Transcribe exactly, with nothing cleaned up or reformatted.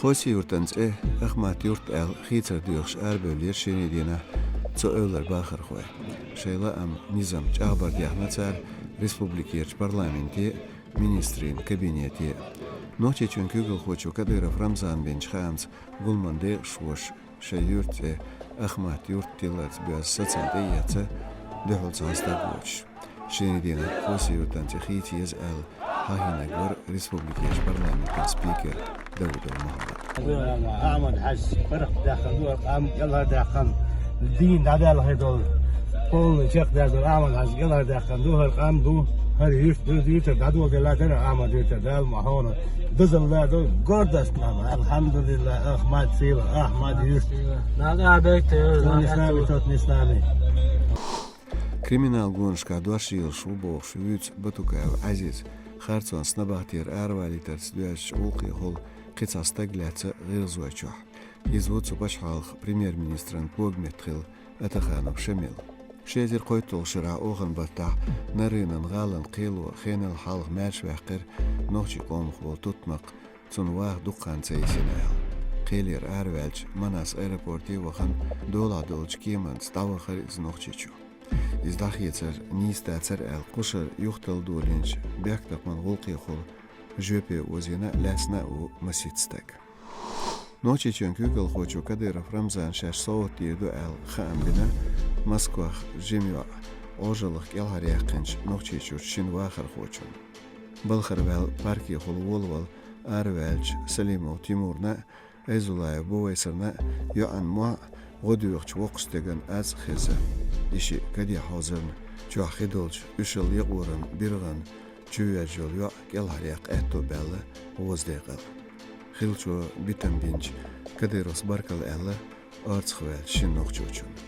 Хасси-Юртан цӀе Ахмат-Юрт аьлла хийцар доьхуш арабевллера шинарин дийнахь цу эвлара бахархой. Шайн лаам, низам чӀагӀбар дехна цара республикерчу парламенте а, министрийн кабинете а. Нохчийчоьнан куьйгалхочо Кадыров Рамзана бинчу хаамца, гуламан декъашхоша шайн юьртан цӀе Ахмат-Юрт тилларца боьзна сацам тӀеэцна, дуьхьалца хьан стаг воцуш. Шинарин дийнахь Хасси-Юртан цӀе хийца еза аьлла, хьахийнарг вара республикерчу парламентан спикер Давудов Мухьаммад. Ахьмад-Хьаьжас паргӀатдаьккхина ду хӀара къам, кӀелхьардаьккхина, дийна дӀадаьлла хир долу, полный чекхдаьлла долу Ахьмад-Хьаьжас кӀелхьардаьккхина ду хӀара къам ду, хӀара юьрт ду, юьртара дӀадоладелла дара Ахьмад-Юртара, Дала ма хьона дозалла ду, гордость нам, алхьамдулиллахӀ, Ахьмад сила, Ахьмад-Юрт. Надо объект, Кто не с нами, тот не с нами. Криминал гонашкахь дош елаш ву бохуш вуьйцу Батукаев Ӏазиз, харцонца набахтера аравалийтарца доьзначу гӀуллакхехула кхин цхьа стаг лаьцна ГӀиргӀазойчохь. Иза ву цу пачхьалкхан премьер-министран когаметта хилла Атаханов Шамил. Ши эзар кхойтталгӀачу шарахь оханан баттахь Нарынан гӀалин кхело хенал хьалха маьрша ваьккхира нохчийн къомах болу тутмакх, цунна ваха дукха хан ца йисина аьлла. Кхелера араваьлча, Манас аэропорте а вахана, долахь долчу кеманца дӀавахара иза Нохчийчу. Иза дӀахецар нийса дацара аьлла, кхушара юхаталла долийначу бехктакхаман гӀуллакхехула жоьпе озийна а, лаьцна а ву масийтта стаг. Нохчийчоьнан куьйгалхочо Кадыров Рамзана шаьш совгӀат дийр ду аьлла хаам бина Москвахь жима йоӀ Ӏожаллах кӀелхьаръяьккхинчу Нохчийчуьрчу шина вахархочунна. Балхара ваьлла паркехула волавала араваьллачу Салимов Тимурна а, Айзуллаев Бувайсарна а йоьӀан мохь а, гӀо доьхучу воккхачу стеган аз а хезна. И шиъ каде хьовзарна, чохь хи долчу уьшалла якъоран биргӀана чувоьжна йолу йоӀ кӀелхьаръяккха аьтто баьлла гӀоза декъала. Хиллачо битам бинчу Кадыровс баркалла аьлла орцахваьллачу шина нохчочунна.